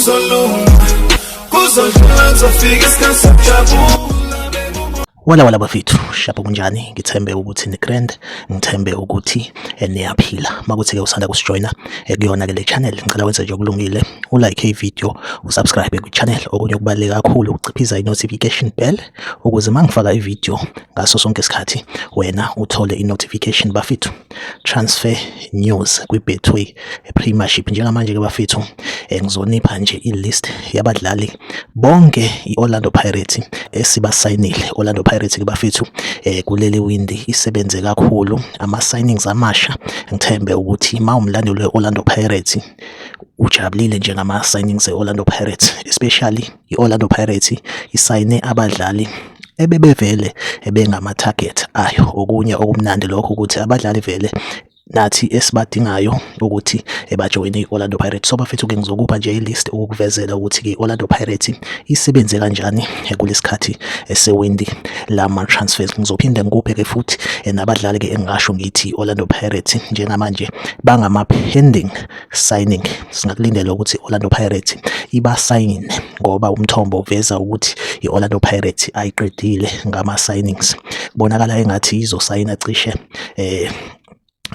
Kuzolunga, kuzodlula, kuzofika isikhathi sokujabula. Wala wala bafethu, shapho kunjani? Ngithembe ukuthi ni grand, ngithembe ukuthi niyaphila. Makuthi ke usanda kusijoyina kuyona ke le channel, ngicela wenze nje okulungile, ulike i-video, usubscribe kwi-channel. Okunye okubaluleke kakhulu ukuciphiza i-notification bell ukuze mangifaka i-video ngaso sonke isikhathi wena uthole i-notification bafethu. Transfer news kwi-Betway Premiership njengamanje ke bafethu, ngizonipha nje i-list yabadlali bonke i-Orlando Pirates esibasayinile. Orlando Pirates ke bafethu, kuleli windi isebenze kakhulu ama-signings amasha. Ngithembe ukuthi ma umlandeli we-Orlando Pirates ujabulile njengama-signings e-Orlando Pirates, especially i-Orlando Pirates isayine abadlali ebebevele ebengama-target ayo. Okunye okumnandi lokho ukuthi abadlali vele nathi esibadingayo ukuthi bajoyine i-Orlando Pirates. So bafethu-ke, ngizokupha nje i-list ukukuvezela ukuthi-ke i-Orlando Pirates isebenze kanjani kulesikhathi sewindi lama-transfers. Ngizophinde ngikuphe-ke futhi nabadlali-ke engingasho ngithi i-Orlando Pirates njengamanje bangama-pending signing, singakulindela ukuthi i-Orlando Pirates ibasayine ngoba umthombo uveza ukuthi i-Orlando Pirates ayiqedile ngama-signings. Kubonakala engathi izosayina cishe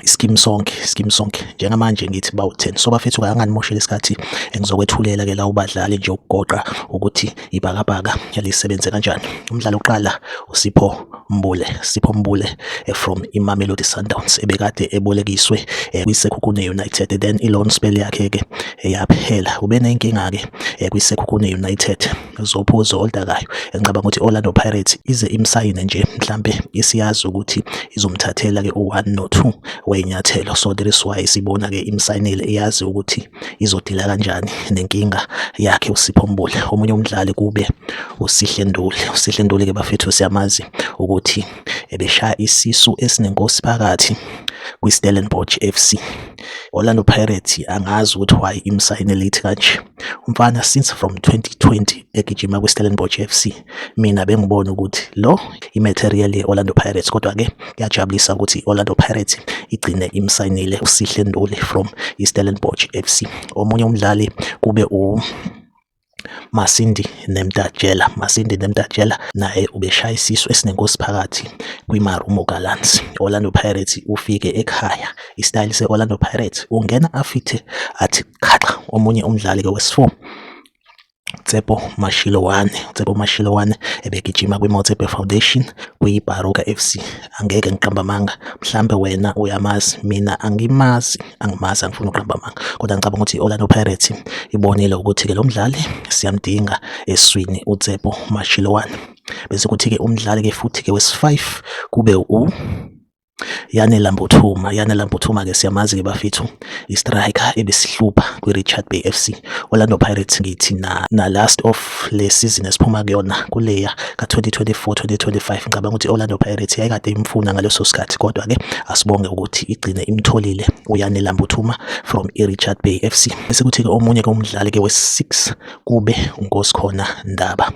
iskim sonke, iskim sonke. Njengamanje ngithi bawu-10. So bafethu, anganimoshela isikhathi, ngizokwethulela ke la ubadlali nje ukugoqa ukuthi ibhakabhaka lisebenze kanjani. Umdlalo oqala uSipho Mbule, Sipho Mbule from iMamelodi Sundowns, ebekade ebolekiswe kwiSekhukhune United, then i-loan spell yakhe ke yaphela. Ube nenkinga ke kwiSekhukhune United zophuzo oludakayo. Ngicabanga ukuthi Orlando Pirates ize imsayine nje mhlambe isiyazi ukuthi izomthathela ke u1 no2 wenyathelo, so that is why sibona ke imsayinile, iyazi ukuthi izodila kanjani nenkinga yakhe uSipho Mbule. Omunye umdlali kube uSihle Nduli. USihle Nduli ke bafethu, siyamazi ukuthi ebeshaya isisu esinenkosi phakathi kwi-Stellenbosch FC. Orlando Pirates angazi ukuthi why imsayine late kanje umfana, since from 2020 egijima kwi-Stellenbosch FC. Mina bengibona ukuthi lo i-material ye-Orlando Pirates, kodwa ke kuyajabulisa ukuthi i-Orlando Pirates igcine imsayinile uSihle Nduli from i-Stellenbosch FC. Omunye umdlali kube u Masindi Nemtajela. Masindi Nemtajela naye ubeshaya isisu esinenkosi phakathi kwiMarumo Gallants. Orlando Pirates ufike ekhaya, istyle se-Orlando Pirates ungena afithe athi khaxa. Omunye umdlali ke wesi-4, Tsepo Mashiloane. Tsepo Mashiloane ebegijima kwi-Motsepe Foundation kwi-Baroka FC. Angeke ngiqamba amanga, mhlambe wena uyamazi, mina angimazi, angimazi, angifuni ukuqamba amanga, kodwa ngicabanga ukuthi i-Orlando Pirates ibonile ukuthi-ke lo mdlali siyamdinga eswini, uTsepo Mashiloane. Bese kuthi-ke umdlali-ke futhi-ke wesi-5 kube u Yanela Mbuthuma. Yanela Mbuthuma-ke siyamazi-ke bafethu, i-striker ebesihlupha kwi-Richard Bay FC. Orlando Pirates ngithi na last of le season esiphuma kuyona, kuleya ka-2024 2025, ngicabanga ukuthi i-Orlando Pirates yayikade imfuna ngaleso sikhathi, kodwa-ke asibonge ukuthi igcine imtholile uYanela Mbuthuma from i-Richard Bay FC. Bese kuthi-ke omunye-ke umdlali-ke wesi-6 kube uNkosikhona Ndaba.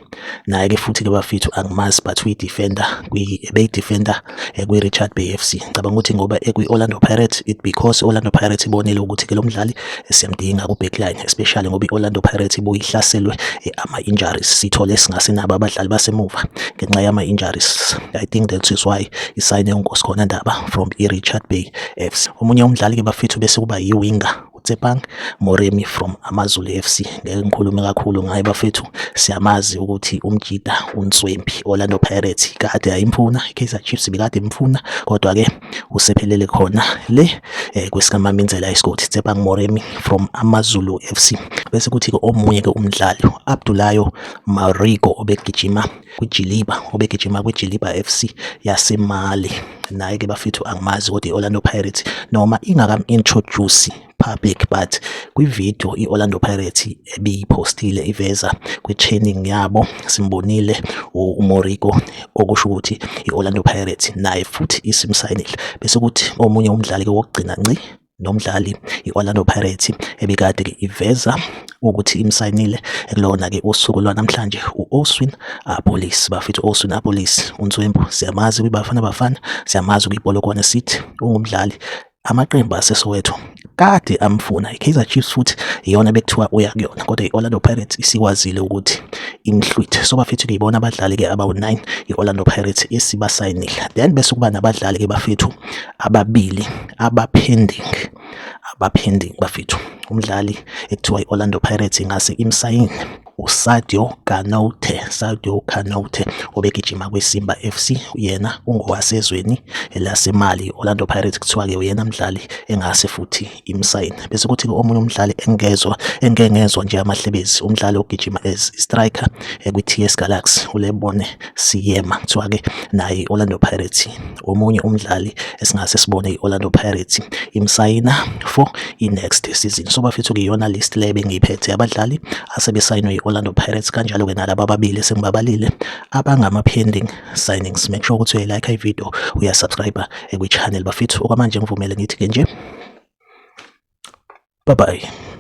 Naye-ke futhi-ke bafethu angimazi, but uyi-defender, ebeyi-defender kwi-Richard Bay FC. Ngicabanga ukuthi ngoba ekwi-Orlando Pirates, it because Orlando Pirates ibonile ukuthi-ke lo mdlali siyamdinga ku-backline, especially ngoba i-Orlando Pirates ibuye ihlaselwe ama-injuries, sithole singasenabo abadlali basemuva ngenxa yama-injuries. I think that is why isayine uNkosikhona Ndaba from i-Richard Bay FC. Omunye umdlali-ke bafethu bese kuba yi-winger, uTsepang Moremi from AmaZulu FC. Ngeke ngikhulume kakhulu ngaye bafethu, siyamazi ukuthi umjida unswempi. Orlando Pirates kade ayimfuna, i-Kaizer Chiefs bekade imfuna, kodwa-ke usephelele khona le kwesikaMaminzela isigodi, Tsepang Moremi from AmaZulu FC. Bese kuthi-ke omunye-ke umdlali, Abdoulaye Marigo, obegijima kwiJiliba, obegijima kwiJiliba FC yaseMali. Naye-ke bafethu angimazi, kodwa i-Orlando Pirates noma ingakam-introduce public, but kwi-video i-Orlando Pirates ebiyiphostile iveza kwi-training yabo simbonile uMoriko, okusho ukuthi i-Orlando Pirates naye futhi isimsayinile. Bese kuthi omunye umdlali-ke wokugcina nci nomdlali i-Orlando Pirates ebikade-ke iveza ukuthi imsayinile kulona-ke usuku lwanamhlanje, u-Oswin Appollis. Bafethu, Oswin Appollis unswempu, siyamazi kwiBafana Bafana, siyamazi kwiPolokwane City, ungumdlali. Amaqembu aseSoweto kade amfuna, i-Kaizer Chiefs futhi iyona bekuthiwa uya kuyona, kodwa i-Orlando Pirates isikwazile ukuthi imhlwithe. So bafethu-ke ibona abadlali-ke abawu-9 i-Orlando Pirates esibasayinile. Then bese kuba nabadlali-ke bafethu ababili aba-pending, aba-pending bafethu. Umdlali ekuthiwa i-Orlando Pirates ingase imsayine uSadio Kanoute, Sadio Kanoute obegijima kwiSimba FC, yena ungowasezweni laseMali. Orlando Pirates kuthiwa-ke uyena mdlali engase futhi imsayine. Bese kuthi-ke omunye umdlali engezwa engike ngezwa nje amahlebezi, umdlali ogijima as striker kwi-TS Galaxy uLebone Seema, kuthiwa-ke naye i-Orlando Pirates omunye umdlali esingase sibone i-Orlando Pirates imsayina for i-next season. So bafethu-ke iyona list le ebengiyiphethe abadlali asebesayinwe i-Orlando Pirates, kanjalo-ke nalaba ababili esengibabalile abangama-pending signings. Make sure ukuthi uyayilike i-video, uyasubscribe kwi-channel bafethu. Okwamanje ngivumele ngithi-ke nje bye bye.